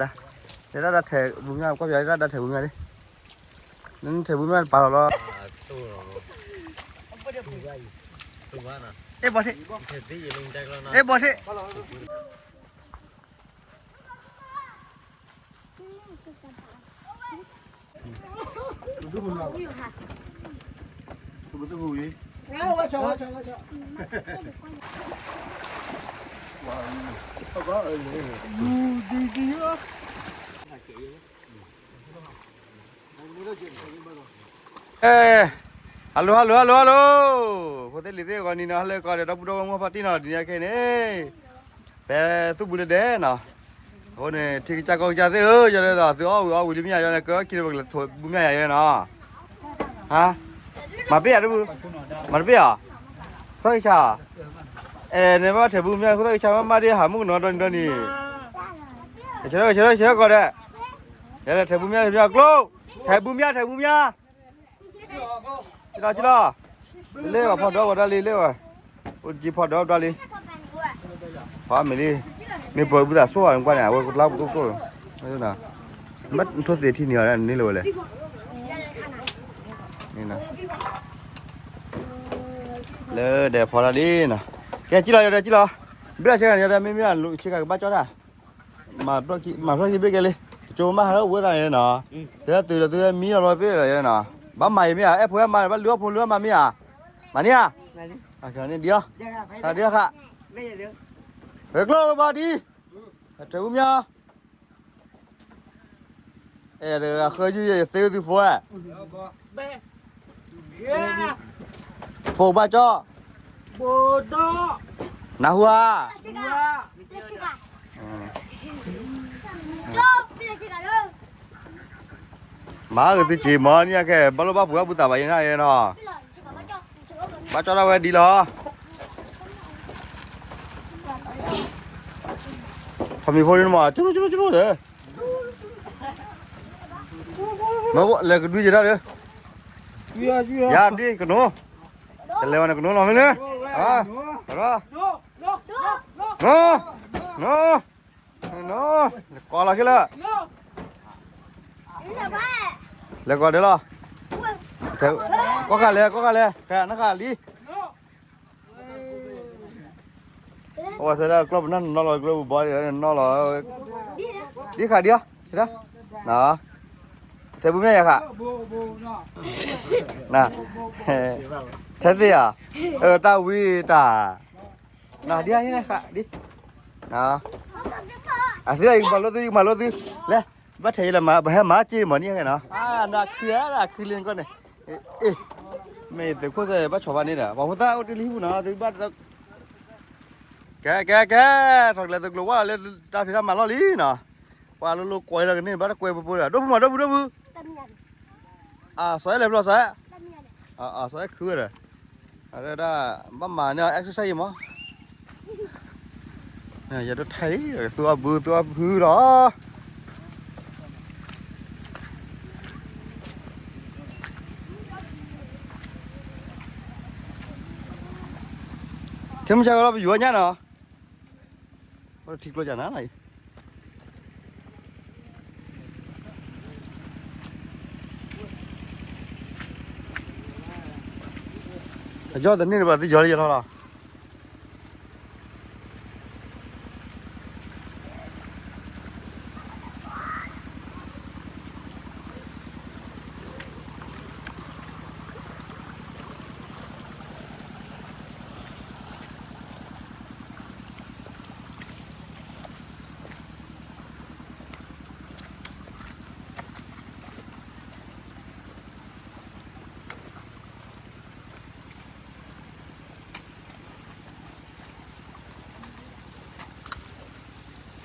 ဒၣ်, တဲဒၣ်ထဲးဘူးမၠၣ် ကွၢ်ပၠး တဲဒၣ်ထဲးဘူးမၠၣ်လံ, နထဲးဘူးမၠၣ်တပာ်လီၤလီၤ, အဲၣ်ဘီထံး, အဲၣ်ဘီထံး ဟါလိၤ ဟါလိၤ ဟါလိၤ ဟါလိၤ, ဖိသ့ၣ်လံၤသ့ၣ် ဂီၤနံၤနီၤ ဟါလၢကီးဒီး ဒီပုၢ်ဒီဝဲၢ်မိၢ်ပၢ်တံၢ်နီၤ ဒ်န့ၣ်ခဲအံၤန့ၣ်, ဖဲသူၣ်ဘုလၢဒဲနီၤ, အဃိန့ၣ် ထံကစၢ်ကီၢ်ကစၢ်သ့ၣ်ဧၢ, ယဲဒၣ်ဒီး သုအီၣ်ဝံၤအီဝံၤလံမ့ၢ်ဧါ, ယဲန့ၣ် ကၢခံဒီး ပကလဲၤထဲးဘူးမၠၣ်ယၤယဲနီၤ, ဟါ, မၤပ့ၢ်ယၤတဘူး, မၤတပ့ၢ်ဧါ, သီၣ်ကဆါ, အဲ နဘၣ်ထဲးဘူးမၠၣ် ခိၣ်သီၣ်ကဆါ မ့ၢ်မးဒ်ဟးမုၣ်ကနီၤဒီနံၤဒီနံၤ, ဆၢထၢၣ် ဆၢထၢၣ် ဆၢထၢၣ်ကီးဒဲး, လဲၤလဲၤထဲးဘူးမၠၣ် ထဲးဘူးမၠၣ်ကျိ, ထဲးဘူးမၠၣ် ထဲးဘူးမၠၣ်, ကလီကလီ, လ့ၣ်ဝဲဖီဒီးဝဲဒၣ်လံ လ့ၣ်ဝဲ, အိၣ်ကံဖီဒီးဝဲဒၣ်လံ, ဖီမ့ၢ်လံ, မ့ၢ်ပှၤဘူးသးဆိၣ်ဂၤနကွၢ်န့ၣ် အဝဲကလါပတိၢ်တိၢ်လီၤ, မ့ၢ်ထိၣ်သ့ထံၣ်န့ၢ်အီၤဒၣ်န့ၣ်လၢဝဲလဲၣ် လၢဒဲးဖီတၢ်လံနီၤ, ကဲကံလီၤ ယီၤဒီးကံလီၤ, ဘၣ်ဆၢဂၤန့ၣ် ယီၤဒီး မ့မ့ၢ်ဆ့ကၤကဘၣ်ကၠီတၢ်, မၤဖျီၣ်ခံဘ့ၣ်ကဲလံ, တကၠိမ့ၢ်ဟးထီၣ်ဝဲသးန့ၣ်နီၤ, တဲသုးဒီးသုမံလီၤလီၤပ့ၢ်လီၤယဲနီၤ, ဘၣ်မၤအံၤမ့ၢ်ဧါ, အဲၣ်ဖိအဲၣ်မါန့ၣ် ဘၣ်လုၢ်အီၣ်ဖိလုၢ်အီၣ်မါမ့ၢ်ဧါ, မၤန့ၢ်ဧါ, ဒ်အီၤ, ဒ်အီၤဃး, ဂဲၤကျိဝဲဘၣ်ဒ်, ထဲးဘူးမၠၣ် အဲၣ်တဂၤဃၢယုၢ်ယဲ ယသ့ဝဲသုဖိဧါ, ဖိဘၣ်ကၠီ, နၢ်ဟူဧါ, မၤဂ့ၤသုစ့မီၤန့ၣ်ကဲ ဘၣ်လိၣ်ဘၣ်ပှ့ၤဘၣ်ဘူးသးဘၣ်ယဲနၤယဲနီၤ, ဘၣ်ကၠီဒၣ်ဝဲဒ်လီၤ ထီၣ်မံၤဖိဒ်န့ၣ်မး ကၠိကၠိကၠိကၠိဒီး, မ့ၢ်လဲၤကဒွံယဲဒၣ်ဒီး, ယၤဒ်ကနိ, တလဲၤဝဲန့ၣ်ကနိလီၤမ့ၢ်န့ၣ်, နီၤ, နီၤ, ကိးလီၤခဲလၢာ်, လဲၤကိးဒဲးလီၤ, ကိးခါလဲၣ် ကိးခါလဲၣ် ခဲနခါလံ အဝဲစဲဒၣ်ကျီၢ်ပနၢ်နီၢ်လီၤ ကျီၢ်ပူၤဘီဒ်နီၢ်လီၤ, ဒ်ခါဒ်အီၤ, ထဲးဘူးမၠၣ်ယၤခါ, ထဲးသ့ၣ်ဧါ, တၢ်ဝံတၢ်, ဒ်အံၤခါဒ်, အသ့ၣ်ယကမၤလိသု ယကမၤလိသု, လဲၤ, ဘၣ်ထဲးယလဲၤမၤ ပဟဲမၤစ့မၤန့ၢ်နီၤ, နခုနခုလံကီၢ်န့ၣ်, မ့ၢ်သုးခိၣ်စဲဘၣ်ဆီၣ်ဘၣ်န့ၣ်ဒီး ပှၤဖိသၣ်အိၣ်တ့ၢ်လံဟူနီၤ သုဘၣ် ကဲ ကဲ ကဲ, ထီၣ်ကလဲၤသုးကျိၤဝဲလၢတၢ်ဖံးတၢ်မၤလီၢ်လံနီၤ, ပှၤလိၤလိၤကွဲးလၢကန့ၢ်ဘၣ်တကွဲးပပှဲၤဒီး ဒိၣ်ဖုမး ဒိၣ်ဖု ဒိၣ်ဖု, စီၤအဲၣ်လဲၤဖျီစီၤအဲၣ်, စီၤအဲၣ်ခုဝဲဒီး, အဝဲဒၣ် ဘၣ်မၤန့ၢ် exercise မး, ယဒိးထဲး သူအဘု သူအဘုလီၤ. ထဲမုၢ်ဆါကလီၤ ပယူၤအညၣ်နီၤ, ထံကျိကနၤလီၤအံၤ, အယီၢ်တန့ၢ်ဘၣ် သုယီၤလၢယထီၣ်လီၤ.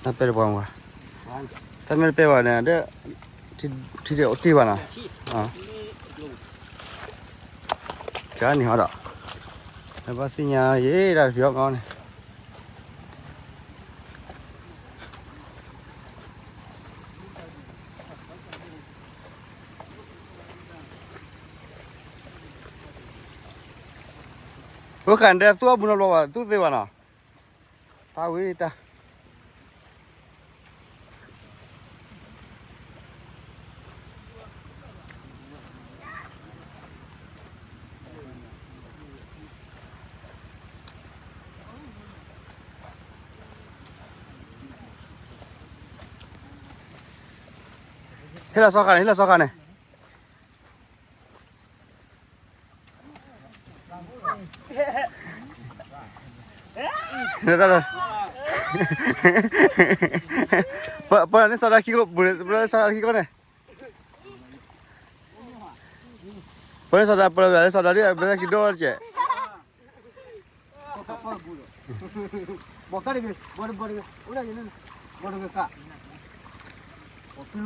တၢ်ပဲတပှၤမး, တၢ်မ့ၢ်တပဲဘၣ်န့ၣ် ဒီး ထံဒိးတ့ၢ်ဘၣ်နီၤ, ကန့ၣ်ဟီဒီး နဘၣ်သ့ၣ်ညါယဲဒၣ်တဖံးအီၣ်ကီန့ၣ် ပဃၣ်ဒဲးသူၣ်အီၣ်မူနီတဘျီဘၣ် သူၣ်သ့ဘၣ်နီၤ, တၢ်ဝံတၢ် တၢ် ဟ့ၣ်လီၤစီၤဃာ်န့ၣ် ဟ့ၣ်လီၤစီၤဃာ်န့ၣ် ပှၤန့ၣ်စီၤဒၤခံကိး ပှၤန့ၣ်စီၤဒၤခံကိးန့ၣ် ပှၤန့ၣ်စီၤဒၤ ပှၤန့ၣ်စီၤဒၤဒ်အဘၢၣ်က့ၤဒိၣ်တကဲး ဘီကါတဂ့ၤ ဘီတဂ့ၤ အိၣ်ဒၣ်ယဲၢ်န့ၣ် ဘီတဂ့ၤကါ ပီၤ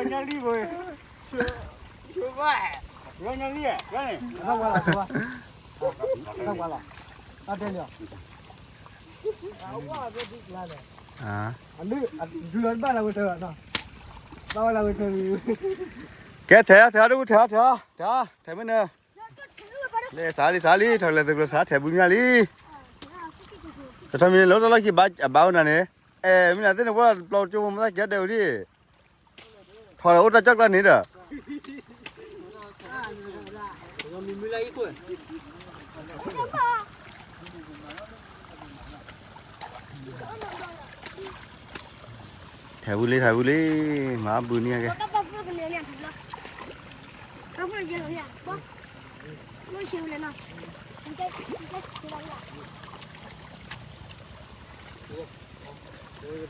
ဖံလီဝဲတီၢ်မ့ၢ်သူၣ်ရံ တံၤကျိကလၢ် ကျိတံၤတက့ၢ် ဆၢ ကဲ ထဲထဲထဲထဲထဲထဲမ့ၢ်နၢ် လၢစးလံ စးလံ ထီၣ်လဲၤသကျိၤစး ထဲဘူးညါလံ တထီမံၤလၢတၢ်လီၢ်ခံဘၣ်အဘၣ်အိၣ်နၤန့ၣ် အဲ မ့ၢ်နၤသ့ၣ်န့ၣ် ပှၤပျီကၠိမ့ၢ်သၣ်ကဲဒဲးဝံၤဒံး ထီၣ်လၢအိၣ်တၢ်ကၠီၣ်ကျါန့ၣ်ဒီး ထဲဘူးလံ ထဲဘူးလံ မၤဘုးန့ၢ်က့ၤ ထ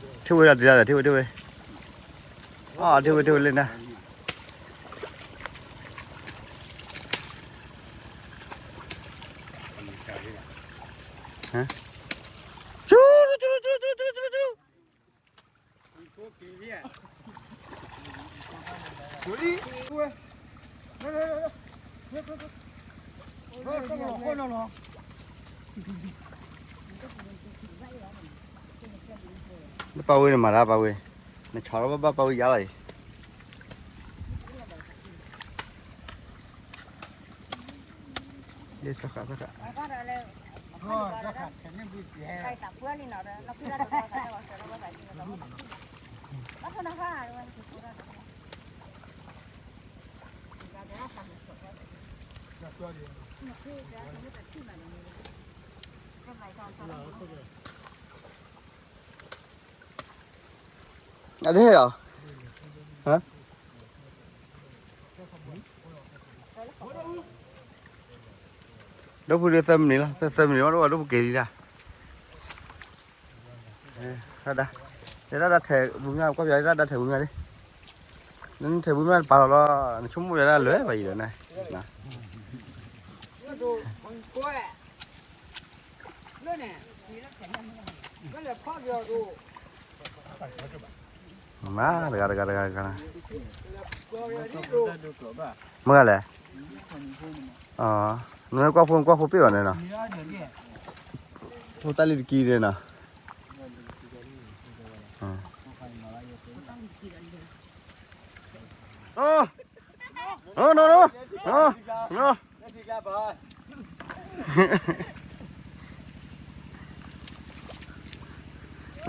့ၣ်ဝဲဒၣ်ဒ်လဲၣ် ထ့ၣ်ဝဲ ထ့ၣ်ဝဲ အထ့ၣ်ဝဲ ထ့ၣ်ဝဲလၢနၤ ဆူ ပၢ်ဝဲန့ၣ်မၤတၢ်ပၢ်ဝဲ, နဆီၣ်လီၤဘၣ်ဘၣ်ပၢ်ဝဲယါလီၤအံၤ, စီၤဃာ် စီၤဃာ် အဒ့ၣ်လီၤ, ဒိၣ်ဖုဒၣ်သၢမံးနံးလီၤ, သၢမံးနံးဝံၤဒိၣ်ဖုက့ၤလံတၢ်, တၢ်ဒၣ်, တၢ်ဒၣ်ထဲးဘူးမး, ကွၢ်ပၠးတၢ်ဒၣ်ထဲးဘူးမးလံ, နထဲးဘူးမးတပာ်လီၤလီၤ, နဆိကမိၣ်ပၠးတၢ်လၢာ်ဘၣ်အံၤဒီးန မ့ၢ်တဂၤတဂၤတဂၤတဂၤ, မ့ၢ်ဂၤလဲၣ်, နမ့ၢ်ကွၢ်ဖိ နကွၢ်ဖိပ့ၢ်ဘၣ်န့ၣ်နီၤ, ဖိတၢ်လံတကံန့ၣ်နီၤ,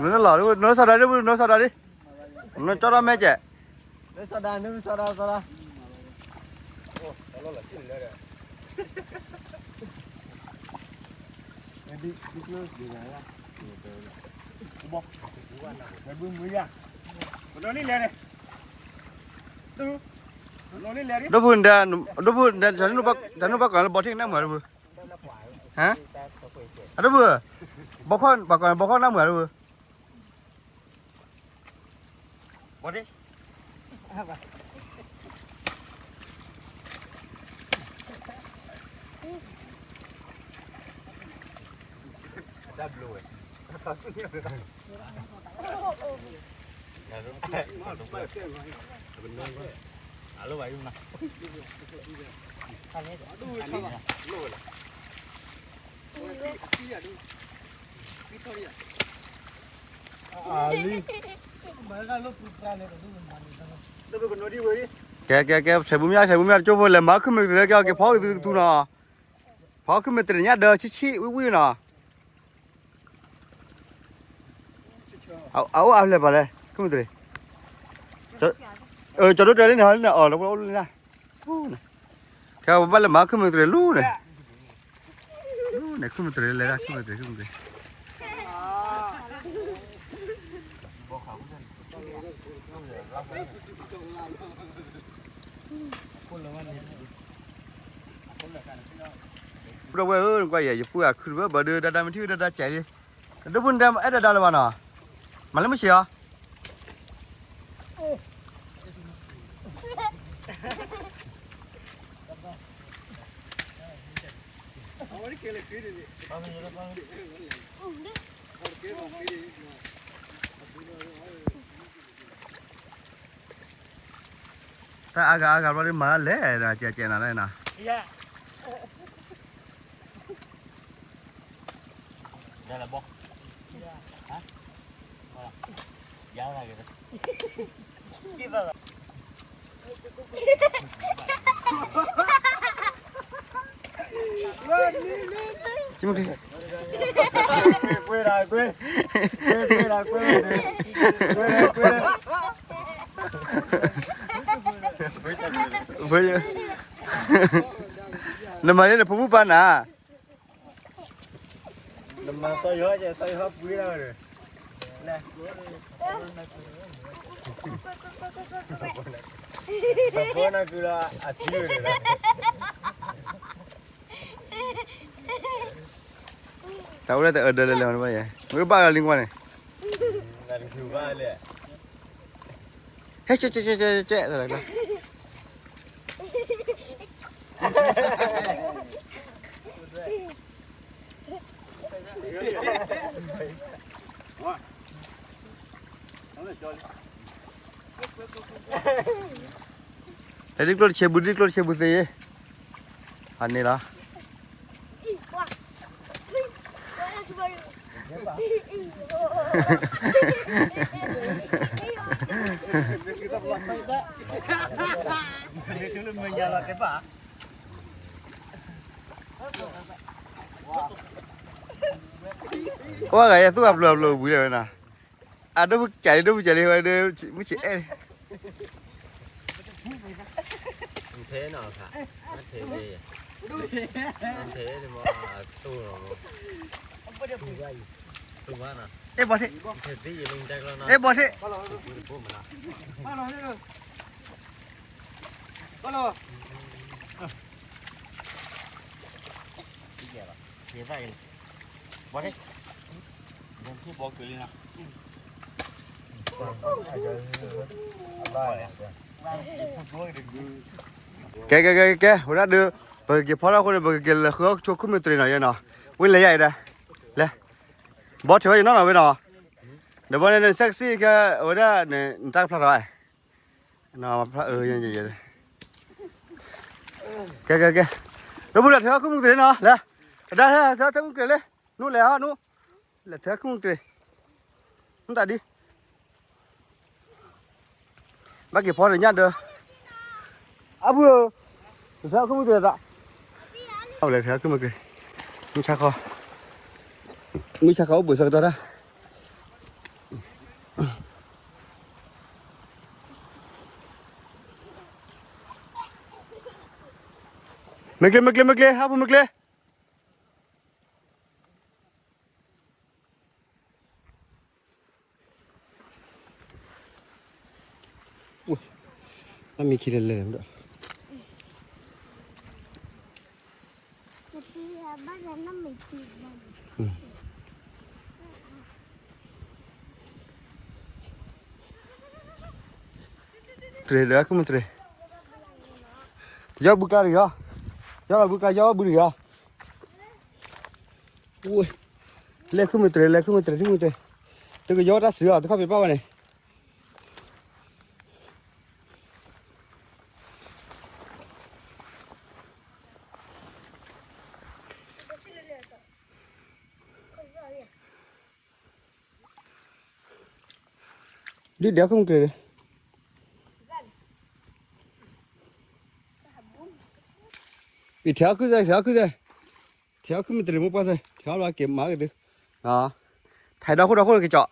နလီၤ နစီၤဒၤဒ်, နစီၤဒၤဒ်, နကၠီထီၣ်မဲကဲး, ဒိၣ်ဖု, ဒိၣ်ဖု, တၢ်နုၢ်ဘၣ်ကီးလၢဘီထံၣ်နၢ်မုာ်ဒိၣ်ဖု, ဟါ, ဒိၣ်ဖု, ဘီခီၣ်နၢ်မုာ်ဒိၣ်ဖု ဘီထံၣ် တၢ်ဘျိဝဲ, အလိၣ်ဘၣ်အံၤမး, အလိၣ်ဝဲလီၤ, အလိၣ်ဝဲလီၤ, ကဲ ကဲ ကဲ ထဲးဘူးမၠါ ထဲးဘူးမၠါ တကၠိဖိလဲၤမၤခုမုၢ်တရံးလၢကဲအီၤက့ၤဖီအုၣ်သုကသူနီၤ, ဖီခုမုၢ်တရံးညါဒီးဆံးဆံးဝံၣ်ဝံၣ်နီၤ, အအိၣ်အါဖျဲၣ်ပၤလဲၣ် ခုမုၢ်တရံး, ကၠီဒိတဲလံန့ၣ် ဟီလံန့ၣ် အီၣ်လီၤပှၤအိၣ်လံန့ၣ်, ခဲပဘၣ်လဲၤမၤခုမုၢ်တရံးလူၤန့ၣ်, လူၤန့ၣ် ခုမုၢ်တရံးလဲၤဒၣ် ခုမုၢ်တရံး ခုမုၢ်တရံး ဒီပုၢ်ဝဲၢ်ဧၢ နကွၢ်ယဲ ယပုၢ်အခုတဘၣ်ဘၣ်ဒီး ဒါဒါမ့ၢ်ထံၣ်ဒါဒါကဲးလံ, ဒီပုၢ်နတဲအဲၣ်ဒိးဒါလၢၤဘၣ်နီၤ, မၤလၢမုၢ်ဆ့ၣ်အီၤ တၢ်အါဂၤအါဂၤဘျီဒ်မၤလဲၣ်ဒီး ကဲကဲနၤလၢနၤ, ကွ့ ကွ့ ကွ့ ကွ့ ကွ့ နမၤယဲန့ၣ် ဖိမုၣ်ပၢ်နၤ, နမၤသီယဟီ သီယဟီပှ့ၤလီၤဒီး, နဖိနကုလီၤအသံဝဲန့ၣ်လီၤ, တၢ်အိၣ်ဒၣ်တအၢဒၢလဲၤလဲၤမးနဘၣ်ယဲ, မ့ၢ်ဘၣ်လီၤလံကွၢ်န့ၣ် နကဘၣ်လဲၣ် ဟဲကဲကဲကဲကဲကဲ ဟဲဒ်ကျိၣ်တဆဲးဘုး ဒ်ကျိၣ်တဆဲးဘုးသ့, ဟးန့ၣ်လီၤ. အိၣ်ဂၤယဲသူၣ်အပျိၤအပျိၤဝံၤလၢဝဲနီၤ, အဒိၣ်ဖုကးလံ ဒိၣ်ဖုကးလံ ဝဲဒၣ် မုၢ်ဆ့ၣ်အဲၣ် ထဲနီၤခါ, ထဲန့ၣ်, ထဲန့ၣ်မ့ၢ်အတိၢ်လီၤမ့ၢ်, အဲၣ်ဘီထ့ၣ်, အဲၣ်ဘီထ့ၣ်, ဘီထ့ၣ် ကဲ ကဲ ကဲ ကဲ ဝဲဒၣ်ဒီး ပကက့ၤဖီထီၣ်အဃိန့ၣ် ပကက့ၤလဲၤဃုအီၣ်ကၠိခုမုၢ်တရံးနီၤယဲနီၤ, ဝံၤလဲၤယၤအံၤဒီး, လဲၤ, ဘီထ့ၣ်ဝဲယနီၢ်နီၤဝဲနီၤ, ဒီးဘီန့ၣ် နစဲးကစံၣ်ကဲ အဝဲဒၣ်န့ၣ် နတၢ်ကဖျါထီၣ်, ကဲ ကဲ ကဲ, ဒီပုၢ်လဲၤထၢခုမုၢ်တရံးနီၤ လဲၤ, အဒါလဲၤထၢခုမုၢ်တရံးလံ, နူလဲၤဟီနူ, လဲၤထၢခုမုၢ်တရံး, နတၢ်ဒ် ဘၣ်က့ၤဖီတညၣ်ဒီး, အပုၢ်ဧၢ, လဲၤထၢခုမုၢ်တရံးတၢ်, အဝဲလဲၤထၢခုမုၢ်တရံး, မုၢ်ဆါခီ, မုၢ်ဆါခီအိၣ်ဘှံးဆၢကတီၢ်တၢ် မ့ၢ်ကျ့ မ့ၢ်ကျ့ မ့ၢ်ကျ့ ဟးဖိမ့ၢ်ကျ့ မ့ၢ်ခံလဲၤလဲၤဒီး တရံးဒီး ခုမုၢ်တရံး, ယီၢ်ဘုကျါတဂ့ၤ, ယီၢ်လီၤဘုကျါ ယီၢ်ဘုတဂ့ၤ, လဲၤခုမုၢ်တရံး လဲၤခုမုၢ်တရံး ခုမုၢ်တရံး, တကယီၢ်တၢ်စုအီၤ တခီပ့ၤဘၣ်ဝဲန့ၣ်. ဒ်ဒဲးခုၣ်မုၢ်ကျဲၤ, အံၤထဲးအီၣ်ခုၣ်စဲး, ထဲးအီၣ်ခုၣ်စဲး, ထဲးအီၣ်ခုၣ်မ့ၢ်တရံးမိၢ်ပှၢ်စဲး, ထဲးအီၣ်လီၤက့ၤမၤက့ၤသု, ထဲးဒီခိၣ်ဒီခိၣ်လၢက့ၤက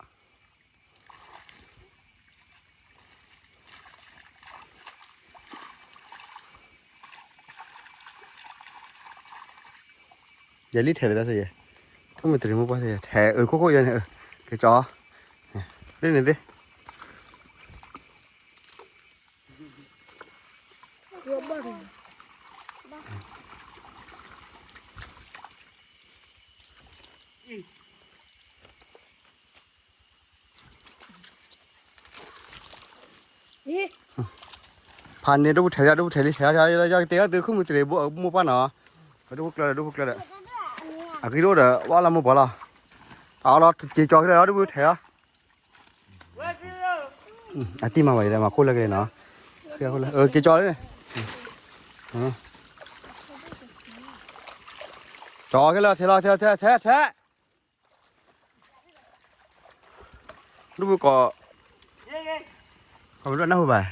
ၠီ ယလံထဲးသဒၢသ့ၣ်ယဲ, ခိၣ်မ့ၢ်တရံးမိၢ်ပှၢ်သ့ၣ်ယဲ, ထဲးအၢခိၣ်ခိၣ်ယဲန့ၣ်, က့ၤကၠီ, လၢန့ၣ်သ့ၣ်, ဖးန့ၣ် ဒိၣ်ပူၤထဲးလံ ဒိၣ်ပူၤထဲးလံ ထဲးလံ, ယတဲအီၤသု ခိၣ်မ့ၢ်တရံးမိၢ်ပှၢ်နီၤ, ဒိၣ်ပူၤကျၢၤဒီး ဒိၣ်ပူၤကျၢၤဒီး, အဂ့ၢ်ဒိၣ်ဒီး ဝဲလၢမိၢ်ပှၢ်လီၤ, အလီၤက့ၤကၠီခဲလၢာ် ဒိၣ်ပူၤထဲးလီၤ အတံၢ်မၤဘၣ်ယဲဒၣ် မၤခိၣ်လၢကလဲၤနီၤ, က့ၤကၠီလံ, ကၠီခဲလၢာ် ထဲးလီၤ ထဲး ထဲး ထဲး ထဲး ဒိၣ်ပူၤကိး, ကီးမ့ၢ်ဒိၣ်နၢ်ဟူဘၣ်,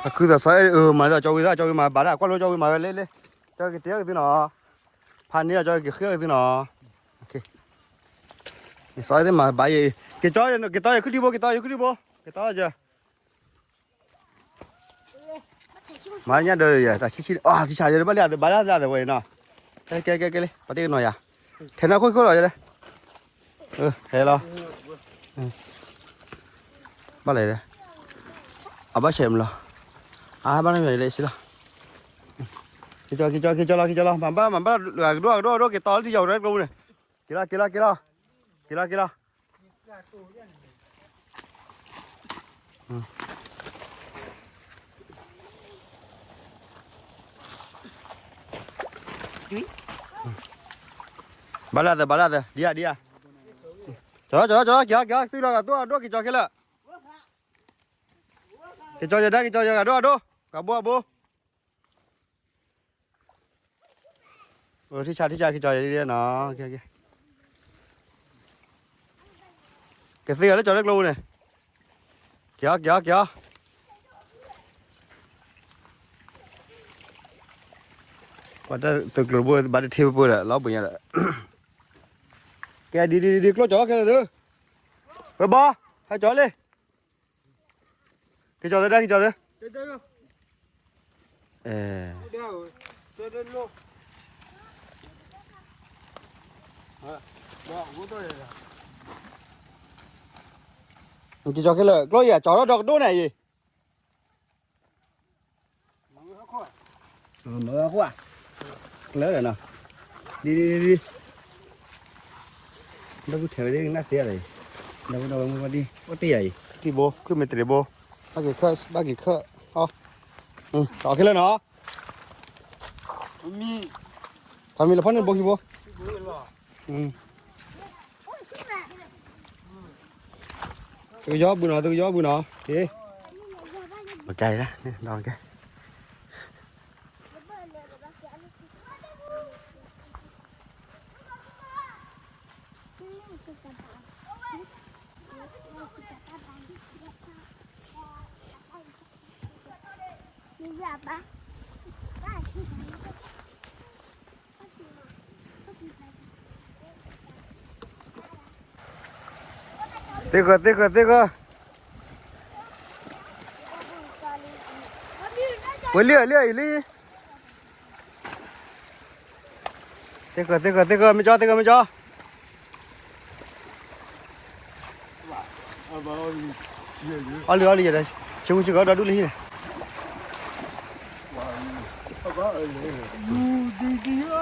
အခုသးစီအဲၣ် မၤလၢကၠီဝံၤဒၣ် ကၠီဝံၤမၤဘၣ်ဒၣ် ကွၢ်လိကၠီဝံၤမၤဝဲလဲၣ်လဲၣ်, ကၠီက့ၤတဲအီၤက့ၤသုနီၤ, ဖးန့ၢ်လီၤကၠီက့ၤဃ့အီၤက့ၤသုနီၤ, စီအဲၣ်သ့ၣ်မၤဘၣ်ယဲ, က့ၤကၠီ က့ၤတီယဲခုၣ်ထံဘိ က့ၤတီယဲခုၣ်ထံဘိ, က့ၤတီလီၤကၠီ မၤညၣ်ဒီးယၤ တၢ်ဆံဆံ အထံဆးယဲ ဘၣ်လၢအသး ဘၣ်လၢအသးဝဲနီၤ, ကဲကဲကဲကဲလံ ပှၤတ့ၢ်ကနီၤယၤ, ထဲးနီၢ်ခိၣ်ခိၣ်လီၤယဲလဲၣ်, ဟဲလီၤ, ဘၣ်လဲၣ်, အဘၣ်ဆဲးမလီၤ, အဘၣ်နီၤယဲလဲၣ်စံလီၤ, က့ၤကၠီ က့ၤကၠီ က့ၤကၠီလီၤ က့ၤကၠီလီၤ မၤဘၣ် မၤဘၣ် ကဒိၣ် ကဒိၣ် ကဒိၣ် က့ၤတီလၢထံယၤဝဲကျိပူၤန့ၣ်, က့ၤလီၤ က့ၤလီၤ က့ၤလီၤ, က့ၤလီၤ က့ၤလီၤ ဘၣ်လၢသး ဘၣ်လၢသး ဒ်ယၤ ဒ်ယၤ, ကၠီလီၤ ကၠီလီၤ ကၠီလီၤ က့ၤ က့ၤ က့ၤ သုလီၤ ကဒိၣ် ကဒိၣ် က့ၤကၠီခဲလၢာ်, က့ၤကၠီယဲဒၣ် က့ၤကၠီယဲ ကဒိၣ် ကဒိၣ် ကဘိ ကဘိ ထံၣ်ဆါ ထံၣ်ဆါ က့ၤကၠီယဲဒၣ်နီၤ, ကသ့အီၤလၢကၠီလၢကျိပူၤန့ၣ်, က့ၤအီၤ က့ၤအီၤ က့ၤအီၤ, ပှၤတၢ်သုးကျိၤတဘိ ဘၣ်တထံပှဲၤပှဲၤဒီး လီၤပှ့ၤညါဒီး, ကဲ ဒ်ဒ်ဒ် ကျိကၠီခဲလၢာ်သု, ဝဲဘီ ဟဲကၠီလံ က့ၤကၠီသဒၢ က့ၤကၠီသဒၢ, အဲ, က့ၤကၠီခဲလၢာ် ကျိယၤကၠီထီၣ်ဒီးကဒိၣ်န့ၣ်အံၤ မၤဝဲခိၣ်ဧါ, ကျၢၤဒီးနီၤ, ဒ်ဒ်ဒ်ဒ်, ဒီပုၢ်ထဲးဝဲဒၣ်ကနၣ်သ့ဧါ, ဒီပုၢ်ဒီဝဲၢ်မုၣ်ဘၣ်ဒ် အိၣ်တ့ၢ်ယၤအံၤ, ထံဘိ ခုၣ်မ့ၢ်တရံးဘိ, ဘၣ်က့ၤခၢၣ် ဘၣ်က့ၤခၢၣ်, အီၣ်, ကၠီခဲလၢာ်နီၤ, သးမံလီၤဖီန့ၣ်ဘိခံဘိ, သုကယီဘုနီၤ သုကယီဘုနီၤ, ကဲ, ပကဲဒၣ်, ဒီးကဲ သ့ၣ်ဃၢၤ သ့ၣ်ဃၢၤ သ့ၣ်ဃၢၤ, ဝဲလံ လံ လံ, သ့ၣ်ဃၢၤ သ့ၣ်ဃၢၤ သ့ၣ်ဃၢၤ မ့ၢ်ကၠီ သ့ၣ်ဃၢၤ မ့ၢ်ကၠီ, အီၣ်လံ အီၣ်လံ ယဲဒၣ်, ဆ့မုၢ်ဆ့ၢ်ကီးဒီဒူၣ်လံဟံၣ်န့ၣ် ဒ်ဒ်ဧါ.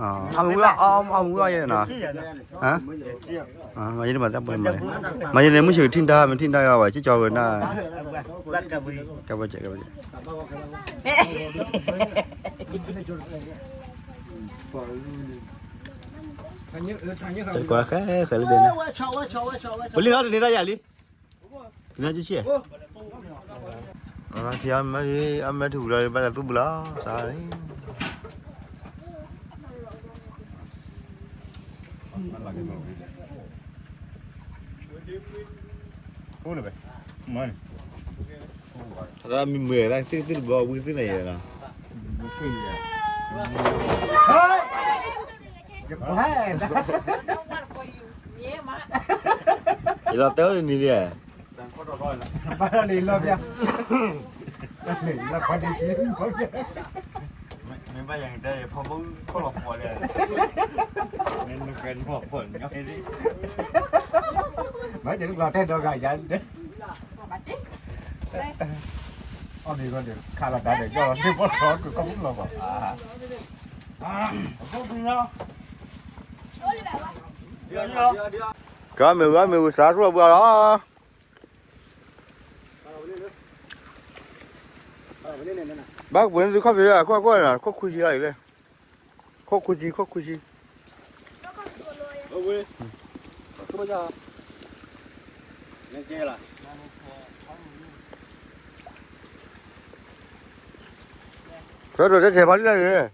အမုၢ်ဂီၢ် အမုၢ်ဂီၢ်ယဲနီၤ, မၤယဲန့ၣ်မၤတၢ်ပှဲၤမး, မၤယဲန့ၣ် မုၢ်ဆ့ၣ်ကထံၣ်တၢ် မ့ၢ်ထံၣ်တၢ်ယွၤဝဲ ကၠီကၠီဝဲဒၣ်, ကဘၣ်ကဲကဘၣ်ကဲ, တကွၢ်ဃဲဃဲလၢဒဲးန့ၣ်, ပလံၤလီၤတန့ၤတၢ်ယၤလံ, တန့ၤကဆံၣ်, အမ့ၢ်ထံၣ်ဝံၤလီၤ ဘၣ်လဲၤသူၣ်ဘုလီၤ စးလံ. တၢ်မံမုာ် တၢ်သုသုတဘီဝံသုန့ၣ်ယဲနီၤ, ယလီၤတဲအိၣ်တနံၤဒံး, ဘၣ်လီၤလံလီၤဖျါ, လီၤဖျါ, မ့ၢ်လီၤတဲဒီးဂၤယၤ, အီၣ်မ့ၤဂီၢ်န့ၣ် ခးလီၤတၢ်ဒီး ယီၢ်လီၤသ့ၣ်ဘီၣ်ထီၣ် ကုၢ်ကီၢ်မုၢ်လီၤဘၣ်, ကမ့ၢ်ဝဲ မ့ၢ်ဝဲစးထီၣ်ဘှါလီၤ, ဘၣ်ကပှ့ၤန့ၢ်သုခီၣ်ဖံး ခိၣ်ခိၣ်န့ၣ် ခိၣ်ခွံဆံလီၤအံၤလဲၣ်, ခိၣ်ခွံဆံ ခိၣ်ခွံဆံ, ဖဲဒိးတဲဆဲးဖးလံလၢန့ၣ်,